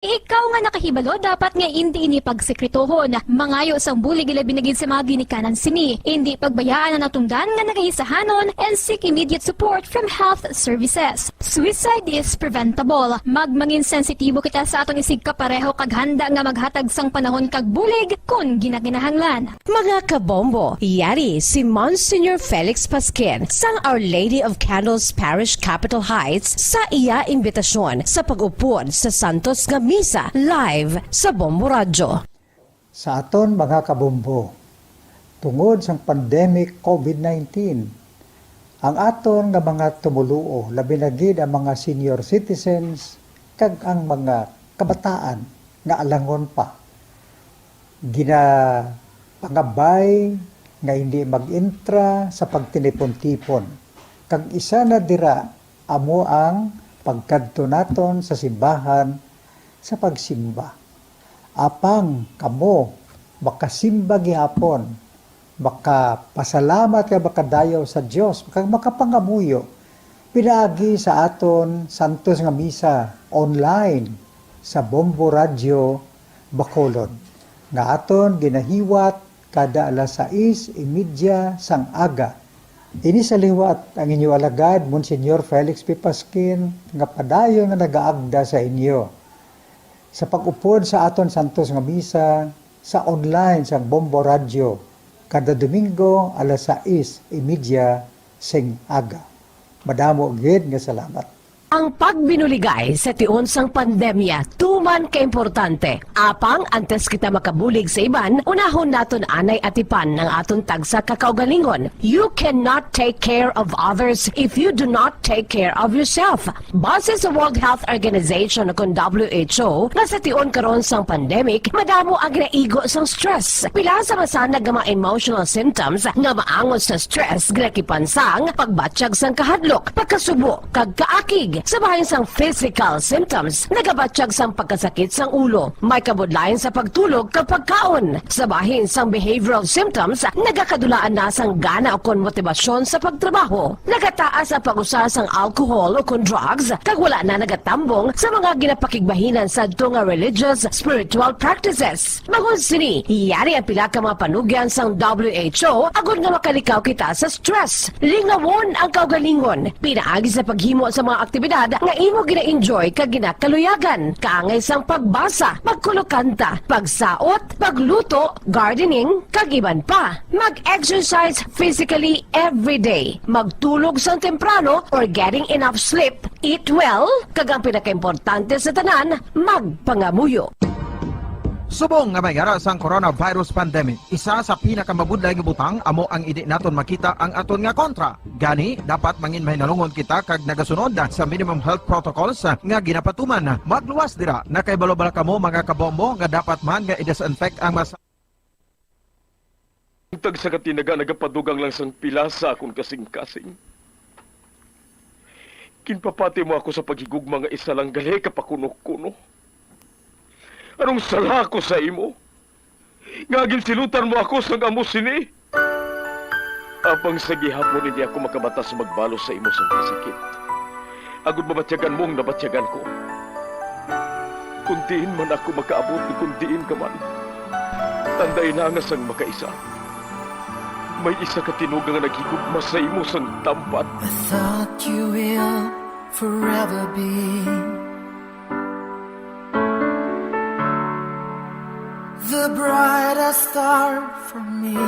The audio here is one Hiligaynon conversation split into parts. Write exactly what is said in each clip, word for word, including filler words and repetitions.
Ikaw nga nakahibalo, dapat nga indi ini pagsekretohon. Mangayo sang bulig, ilabi na gid sa mga ginikanan sini. Indi pagbayaan ang natungdan nga nagahisahanon, and seek immediate support from health services. Suicide is preventable. Magmangin sensitibo kita sa aton isigkapareho kag handa nga maghatag sang panahon kag bulig kon ginakinahanglan. Mga kabombo, yari si Monsignor Felix Pasquin sang Our Lady of Candles Parish, Capitol Heights, sa iya imbitasyon sa pag-upod sa Santos nga Misa live sa Bombo Radyo. Sa aton mga kabombo, tungod sang pandemic COVID nineteen, ang aton nga mga tumoluo, labi na gid ang mga senior citizens kag ang mga kabataan nga alangon pa, ginapangabay nga hindi mag-intra sa pagtinipon-tipon. Kag isa na dira amo ang pagkadto naton sa simbahan sa pagsimba. Apang kamo makasimba gihapon, makapasalamat kag makadayaw sa Dios, kag makapangamuyo pinaagi sa aton santos nga misa online sa Bombo Radyo Bacolod, nga aton ginahiwat kada alas sais y media sang aga. Ini sa liwat ang inyo alagad, Monsignor Felix P. Pasquin, nga padayon nga nagaagda sa inyo sa pag-upod sa aton santos nga misa sa online sang Bombo Radyo kada Domingo alas sais y media sing aga. Madamo gid nga salamat. Ang pagbinuligay sa tion sang pandemya tuman ka importante. Apang antes kita makabulig sa iban, unahon naton anay atipan ang aton tagsa ka kaugalingon. You cannot take care of others if you do not take care of yourself. Base sa World Health Organization, kon W H O, nga sa tion karon sang pandemic, madamo ang ginaigo sang stress. Pila sa masanag nga mga emotional symptoms nga maangot sa stress, ginakipan sang pagbatyag sang kahadlok, pagkasubo, kag kaakig. Sa bahin sang physical symptoms, nagabatyag sang pagkasakit sang ulo, may kabudlayan sa pagtulog kag pagkaon. Sa bahin sang behavioral symptoms, nagakadulaan na sang gana ukon motibasyon sa pagtrabaho. Nagataas ang pag-usar sang alcohol ukon drugs, kag wala na nagatambong sa mga ginapakigbahinan sadto nga religious, spiritual practices. Bangod sini, yari ang pila ka mga panugyan sang W H O agod nga makalikaw kita sa stress. Lingawon ang kaugalingon, pinaagi sa paghimo sa mga aktibidad nga imo gina-enjoy kag ginakaluyagan, kaangay sang pagbasa, pagkulokanta, pagsaot, pagluto, gardening, kag iban pa. Mag-exercise physically every day. Magtulog sang temprano or getting enough sleep. Eat well, kag ang pinakaimportante sa tanan, magpangamuyo. Subong nga may ara sang coronavirus pandemic, isa sa pinakamabudlay nga butang amo ang indi naton makita ang aton nga kontra. Gani, dapat mangin mahinalungon kita kag nagasunod sa minimum health protocols nga ginapatuman. Magluwas dira, nakahibalo bala kamo, mga kabombo, nga dapat man nga i-disinfect ang mas Ang tagsa ka tinaga nagapadugang lang sang pila sa akon kasingkasing. Ginpapati mo ako sa paghigugma nga isa lang gali ka pakunokuno. Anong sala ako sa imo? Nga ginsilutan mo ako sang amo sini? Apang sa gihapon hindi ako makabatas magbalos sa imo sang kasakit. Agod mabatyagan mo ang nabatyagan ko. Kung diin man ako makaabot, kung diin ka man, tandai na nga sang makaisa, may isa ka tinuga nga naghigugma sa imo sang tampat. I thought you will forever be the brightest star for me.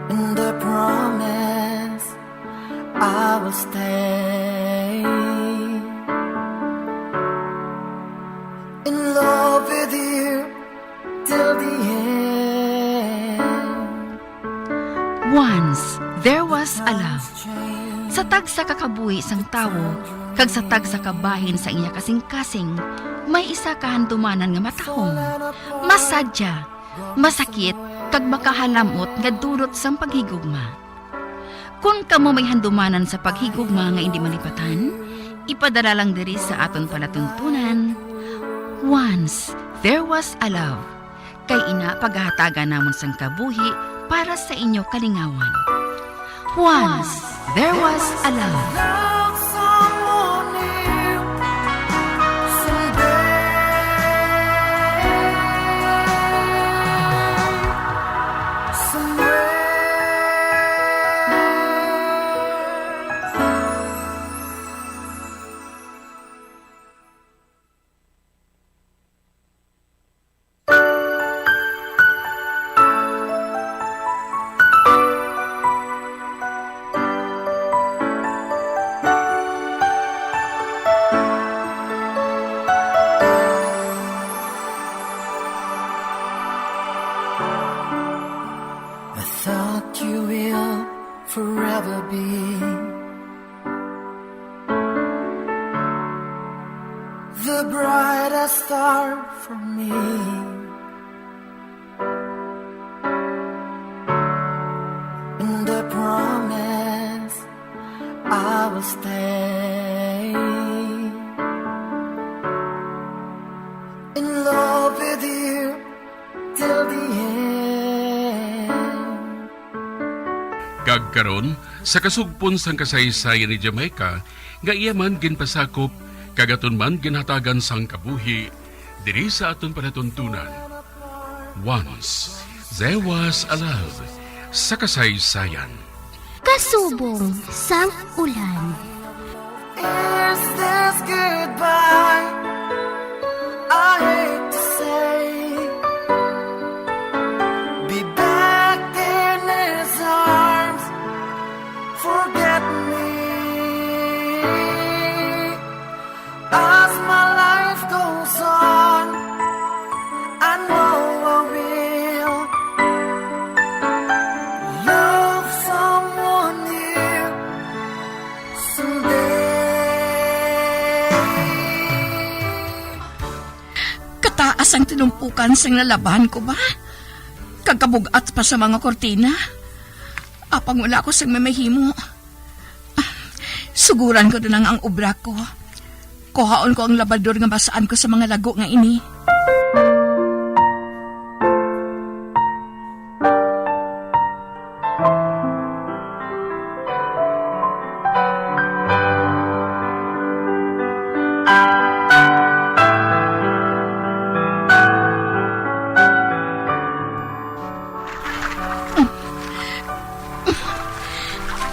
And I promise I will stay in love with you till the end. Once, there was a love. Sa tagsa ka kabuhi sang tawo, kag sa tagsa ka bahin sa iya kasingkasing, may isa ka handumanan nga matahom, masadya, masakit, kag makahalamot nga dulot sang paghigugma. Kon kamo may handumanan sa paghigugma nga indi malipatan, ipadala lang diri sa aton palatuntunan. Once, there was a love. Kay ina, pagahatagan namon sang kabuhi para sa inyo kalingawan. Once, there was a love. The brightest star for me, and the promise I will stay in love with you till the end. Kag karon, sa kasugpon sang kasaysayan ni Jamaica, nga iya man ginpasakop, kag aton man ginhatagan sang kabuhi, diri sa aton palatuntunan. Once, there was a love, sa kasaysayan. Kasubong sang ulan. Is this goodbye? I hate to say. Be back in his arms. Forget me. As my life goes on, I know I will love someone new someday. Kataas ang tinumpukan sang lalaban ko ba? Kag kabug-at pa sa mga kurtina. Apang wala ko sing mamahimo. Suguran ko na lang ang obra ko. Kuhaon ko ang labador nga basaan ko sa mga lago nga ini.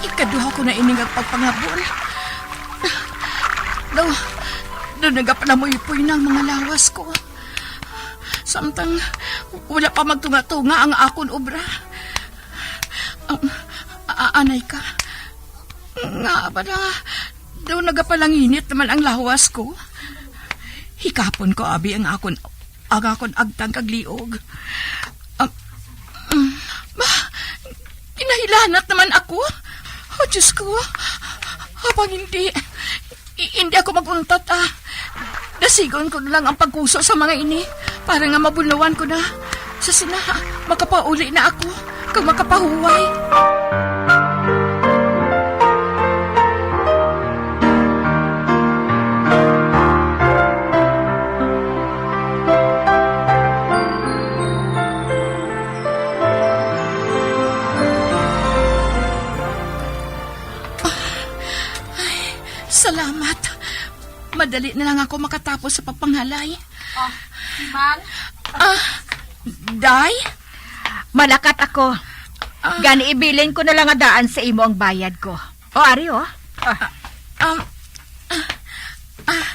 Ikaduha ko na ini nga pagpangabon. Daw, daw nagapanamuypoy na ang mga lawas ko. Samtang wala pa magtunga-tunga ang akon obra. Um, a-, anay ka. Nga ba na, daw nagapalanginit naman ang lawas ko. Hikapon ko, abi, ang akon, ang akon agtang kag liog. Ah, mm, ba, ginahilanat naman ako. Oh, Diyos ko. Habang hindi, i-, hindi ako mag-untat, ah. Dasigon ko na lang ang pagkuso sa mga ini para nga mabulawan ko na. Sa sina, makapauli na ako kag makapahuway. Ay, salamat. Madali na lang ako makatapos sa pagpanghalay. Oh, si Mang? Ah, Day? Malakat ako. Ah. Gani, ibilin ko na lang nga daan sa imo ang bayad ko. O, ari, oh. Ah. Ah, um, ah, ah,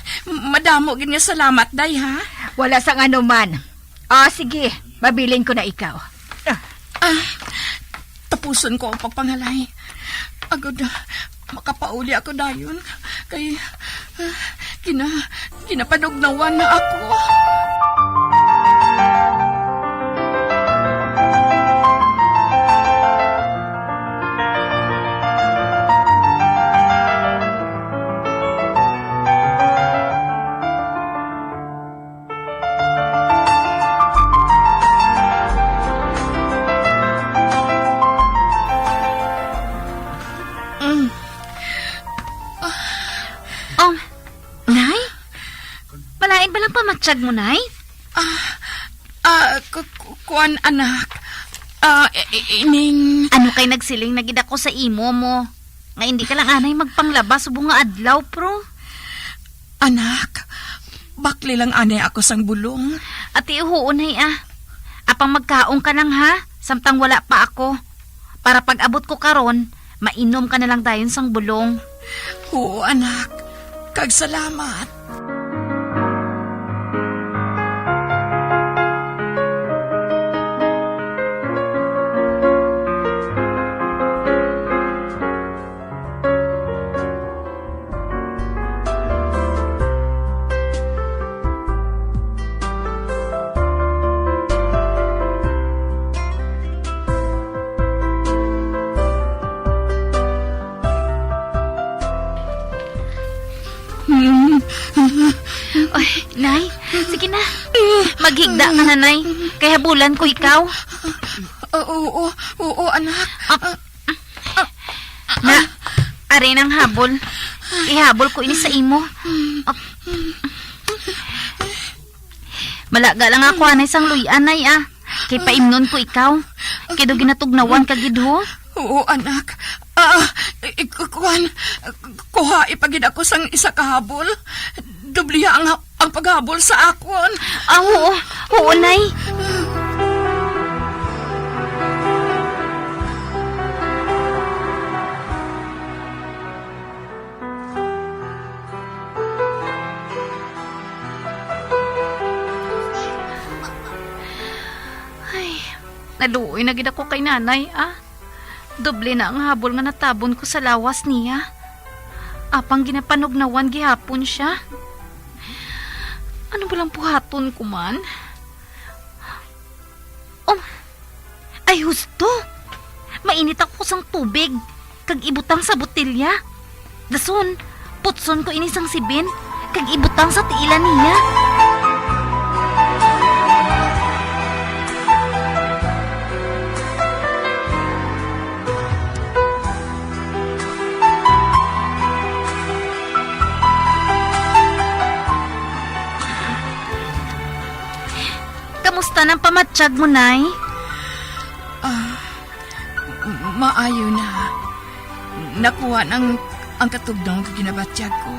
madamo gid nga salamat, Day, ha? Wala sang anuman. Ah, sige, mabilin ko na ikaw. Ah, tapuson ko ang pagpanghalay. Agod, ah, makapauli ako dayon. Kay, ah, gina-, ginapanugnawan na ako. Mm. Oh, Nay? Malain ba lang pamatyag mo, Nay? Ah, ah, ku-, ku-, kuwan, anak. Ah, i-, i-, ining Ano kay nagsiling na gid ako sa imo mo? Nga hindi ka lang anay magpanglaba subong nga adlaw, pro. Anak, bakli lang anay ako sang bulong. Ati, huo, Nay, ah. Apang magkaon ka lang, ha? Samtang wala pa ako. Para pag-abot ko karon, mainom ka na lang dayon sang bulong. Huo, anak. Kag salamat. Oy, Nay, sige na. Maghigda ka na, Nay. Kay habulan ko ikaw. Ah, oo, oo, anak. Ah, na, ari nang habol. Ihabol ko ini sa imo. Ah. Malaga lang ako anay sang luy-an, Nay, ah. Kay paimnon ko ikaw. Kay daw ginatugnawan ka gid, ho. Oo, anak. Ah, i-, i-, kuwan, kuha ipagid ako sang isa ka habol. Dubliha ang, ang paghabol sa akon. Ah, oo. Oo, Nay. Ay, naluoy na gid ako kay nanay, ah. Doble na ang habol nga natabon ko sa lawas niya. Apang ginapanugnawan gihapon siya. Ano ba lang buhaton ko man? Um, ay, husto! Mainit ako sang tubig, kag ibutang sa botelya. Dason, putson ko ini sang sibin, kag ibutang sa tiilan niya. Kamusta nang pamatyag mo, Nay? Ah, m-, maayo na. Nakuha nang ang katugdong nga ginabatyag ko.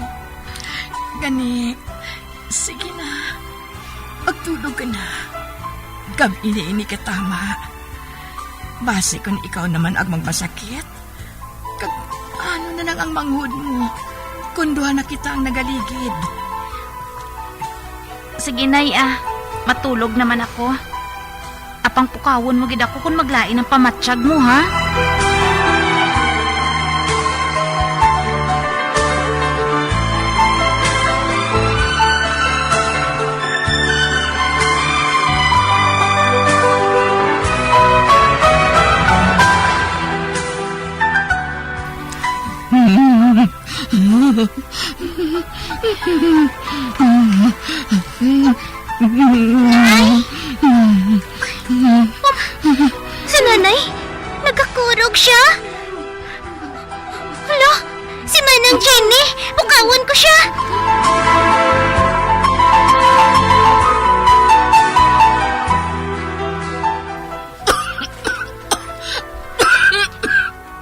Gani, sige na. Magtulog ka na. Kag ini, ini katama. Basi kon ikaw naman ang magmasakit, kag ano na lang ang manghud mo, kon duha na kita ang nagaligid? Sige, Nay, ah. Matulog naman ako. Apang pukawon mo gid ako kon maglain ang pamatyag mo, ha? Nay? Mama, si Nanay? Nagakurog siya? Hala, si Manang Jenny! Pukawon ko siya!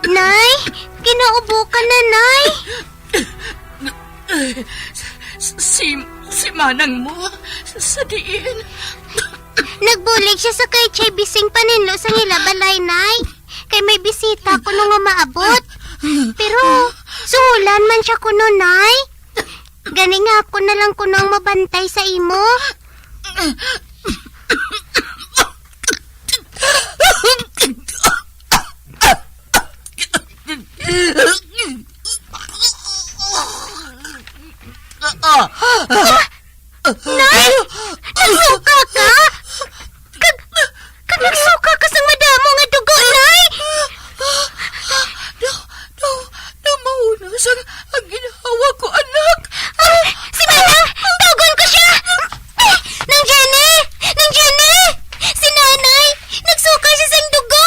Nay, ginaubo ka na, Nay. Si, si manang mo, sa diin? Nagbulig siya sa kay Chay Bising paninlo sa ila balay, Nay. Kay may bisita kuno nga maabot. Pero suhulan man siya kuno, Nay. Gani nga ako na lang kuno ang mabantay sa imo. Nay! Nagsuka ka? Kag, kag nagsuka ka sang madamo nga dugo, Nay! Daw, daw, daw mauna sang ang ginhawa ko, anak. Ah, si Manang! Tawgon ko siya! Nang Jenny! Nang Jenny! Si Nanay! Nagsuka siya sang dugo!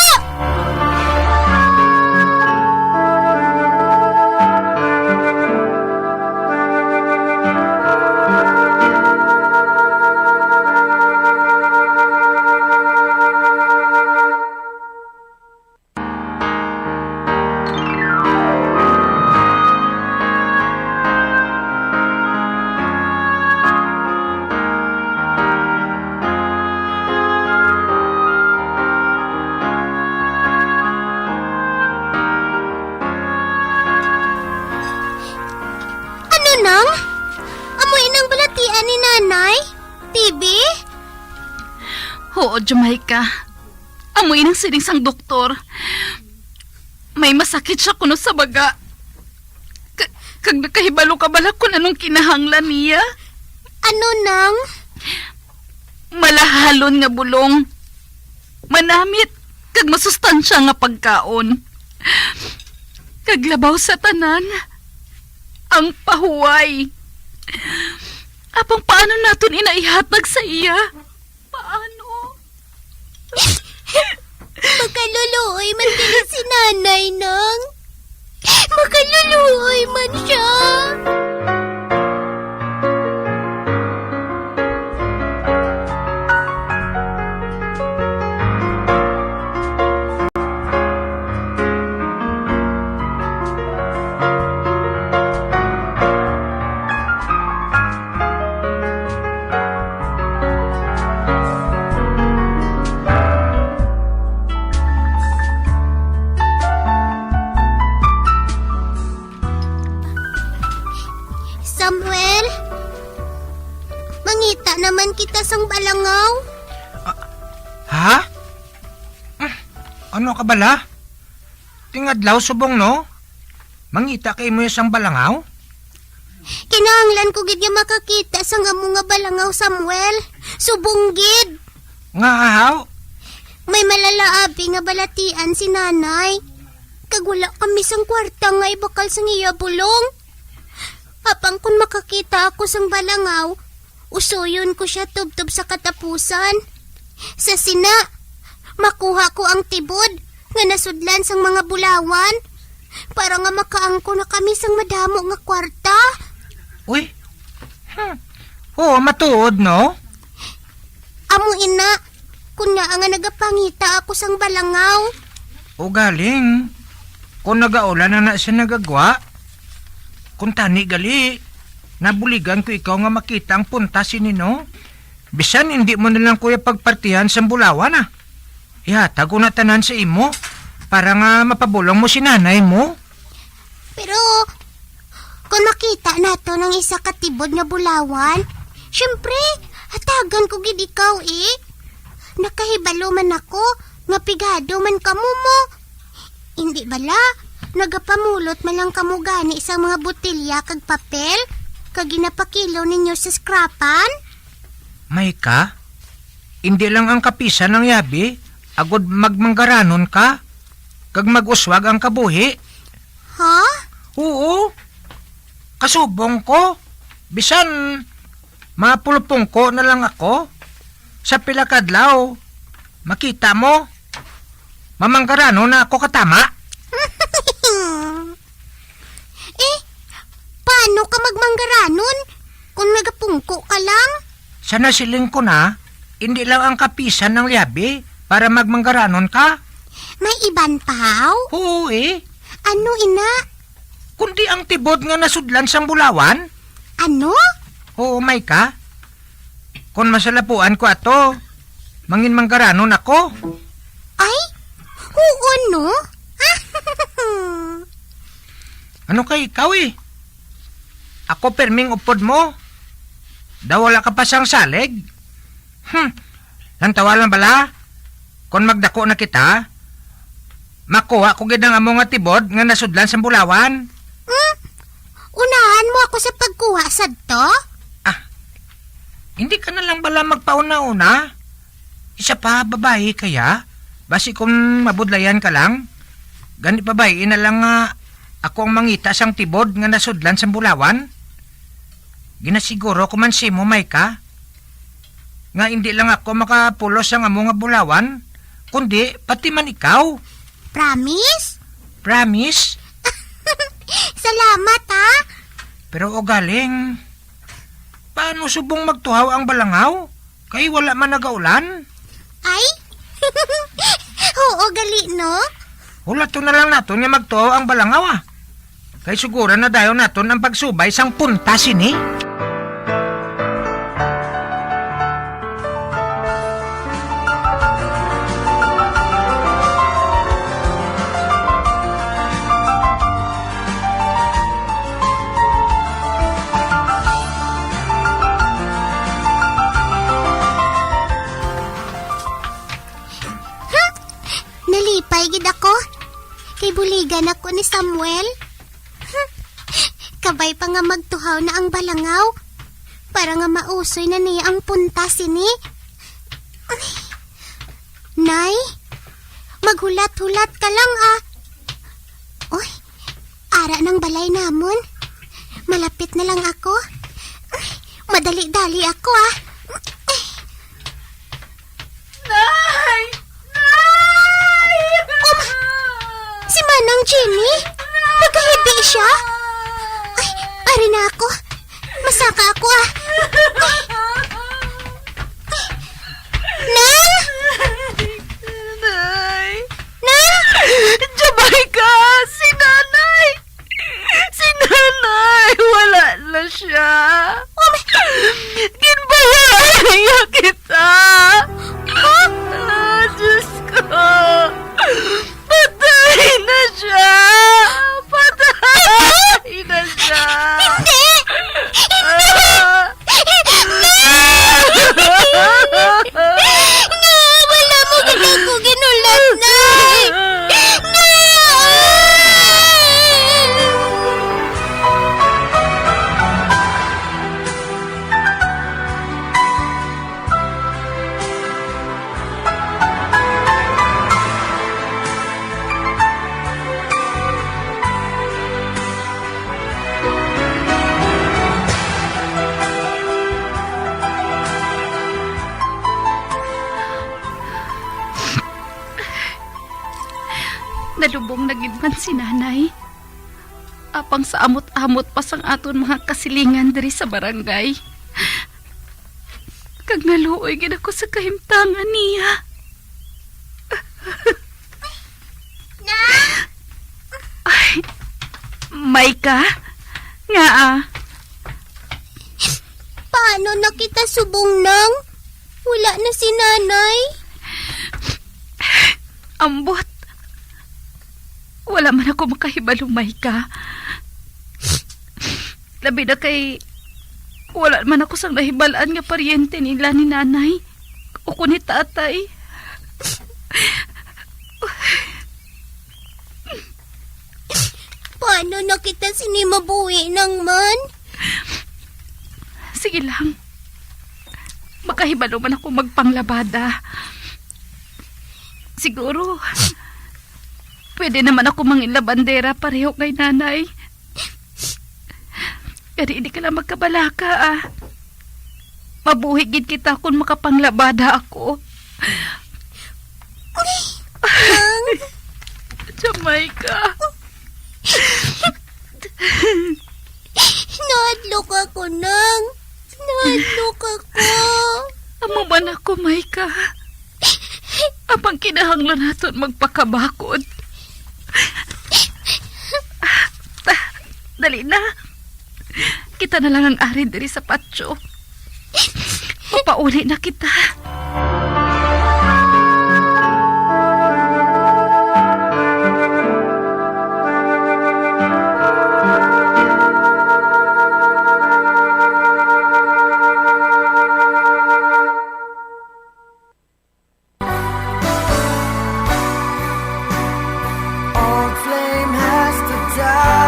Ano nang? Amo inang balatian ni Nanay? T B? Oo, Jamaica. Amo inang siling sang doktor. May masakit siya kuno sa baga. Ka-, kag nakahibalo ka bala kung anong kinahanglan niya? Ano nang? Malahalon nga bulong. Manamit kag masustansya nga pagkaon. Kag labaw sa tanan, ang pahuway. Apang paano naton ina ihatag sa iya? Paano? Makaluluoy man kini si Nanay, Nang. Makaluluoy man siya. Samuel, mangita naman kita sang balangaw. Ha? Mm, ano ka bala? Tingadlaw subong, no? Mangita kay mo sang balangaw? Kinahanglan ko gid nga makakita sang amo nga balangaw, Samuel. Subong gid. Nga ahaw? May malala abi nga balatian si Nanay. Kag wala kami sang kwarta nga ibakal sang iya bulong. Apang kon makakita ako sang balangaw, usoyon ko sia tubtob sa katapusan. Sa sina, makuha ko ang tibod nga nasudlan sang mga bulawan para nga makaangkon na kami sang madamo nga kwarta. Uy. Hmm. Oo, matuod, no? Amo ina, kun ngaa nga nagapangita ako sang balangaw. O galing, kung nagaulan na na siya nagagwa, kung tani gali, nabuligan ko ikaw nga makita ang punta sini, no? Bisan hindi mo na lang, kuya, pagpartihan sang bulawan, ah. Ihatag ko na tanan sa imo para nga mapabulong mo si nanay mo. Pero, kung makita naton ang isa ka tibod nga bulawan, syempre, hatagan ko gid ikaw, eh. Nakahibalo man ako nga pigado man kamo mo. Hindi bala, nagapamulot man lang kamo gani sa mga botelya kag papel, kag ginapakilo ninyo sa skrapan? May ka? Indi lang ang kapisan ang yabi, agod magmanggaranon ka, kag mag-uswag ang kabuhi. Ha? Oo. Kasubong ko, bisan mapulupungko na lang ako, sa pila ka adlaw, makita mo, mamanggaranon na ako katama. Eh, paano ka magmanggaranon kung nagapungko ka lang? Sa nasiling ko na, hindi lang ang kapisan ang liabi para magmanggaranon ka. May iban pa, haw? Oo, eh. Ano, ina? Kundi ang tibod nga nasudlan sang bulawan. Ano? Oo, may ka. Kon masalapuan ko ato, mangin manggaranon ako. Ay, huon, no? Ano kay ikaw, eh? Ako perming upod mo. Daw wala ka pa sang salig. Hmm. Lantawa lang bala. Kon magdako na kita, makuha ko gid ang amo nga tibod nga nasudlan sang bulawan. Hmm? Unahan mo ako sa pagkuha sadto? Ah, hindi ka na lang bala magpauna-una? Isa pa, babayi kaya? Basi kung mabudlayan ka lang, gani pabay-i na lang nga ako ang mangita sang tibod nga nasudlan sang bulawan. Ginasiguro ko man simo, Micah, nga indi lang ako makapulos sang amo nga bulawan, kundi pati man ikaw. Promise? Promise? Salamat, ha? Pero ugaling, paano subong magtuhaw ang balangaw? Kay wala man nagaulan? Ay? Oo, gali, no? Hulaton na lang naton nga magtuhaw ang balangaw, ah. Kay suguran na dayon naton ang pagsubay sang punta sini. Nalipay gid ako kay buligan ako ni Samuel. Kabay pa nga magtuhaw na ang balangaw para nga mausoy na niya ang punta sini. Nay, maghulat-hulat ka lang, ah. Oy, ara nang balay namon. Malapit na lang ako. Ay, Dali-dali ako, ah. Nay! Nay! Um, si Manang Jenny? Nagkahibi siya? Ay, ari na ako. Masaka ako, ah. Nang! Nay! Nang! Jamaica! Si Nanay! Si Nanay! Wala na siya! Ginbayaan niya kita! Ah, Diyos ko! Patay na siya! Patay na siya! Hindi! Hindi! Ah! Hindi! Nga, wala mo gid ako ginulat, Nay! Nga! Nalubong na gid man si Nanay. Apang sa amot-amot pa sang aton mga kasilingan diri sa barangay. Kag naluoy gid ako sa kahimtangan niya. Na? Ay, Micah? Ngaa? Paano na kita subong, Nang? Wala na si Nanay. Ambot. Wala man ako makahibalo, Micah. Labi na kay wala man ako sang nahibal-an nga paryente nila ni Nanay o ni Tatay. Paano na kita sini mabuhi, Nang, man? Sige lang. Makahibalo man ako magpanglabada. Siguro, pwede naman ako mangin labandera pareho kay Nanay. Kadi, di ka lang magkabalaka, ah. Mabuhi gid kita kung makapanglabada ako. Nang. Jamaica. Nahadlok ako, Nang. Nahadlok ako. Amo man ako, Micah. Apang kinahanglan naton magpakabakod. Ta, dali na. Kita na lang ang ari diri sa patio. Mapauli na kita. Old flame has to die.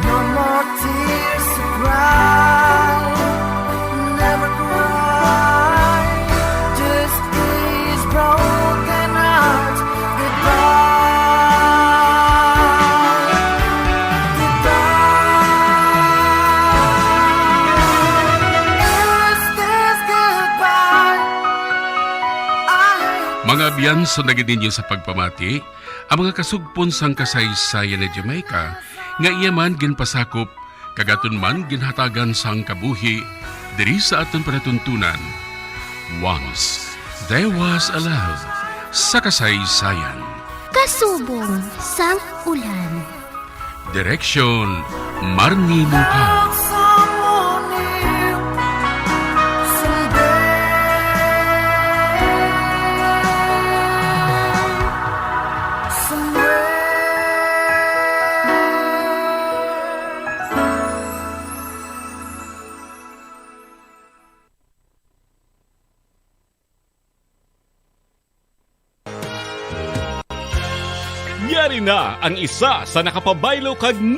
No more tears to cry. Never cry. Just these broken hearts. Goodbye. Goodbye. Is this goodbye? I Mga abyan, sundagin ninyo sa pagpamati ang mga kasugpon sang kasaysayan ni Jamaica nga iya man ginpasakop kag aton man ginhatagan sang kabuhi diri sa aton palatuntunan. Once There Was a Love sa kasaysayan. Kasubong sang ulan. Direksyon, Marnie Muka. Yari na ang isa sa nakapabaylo kag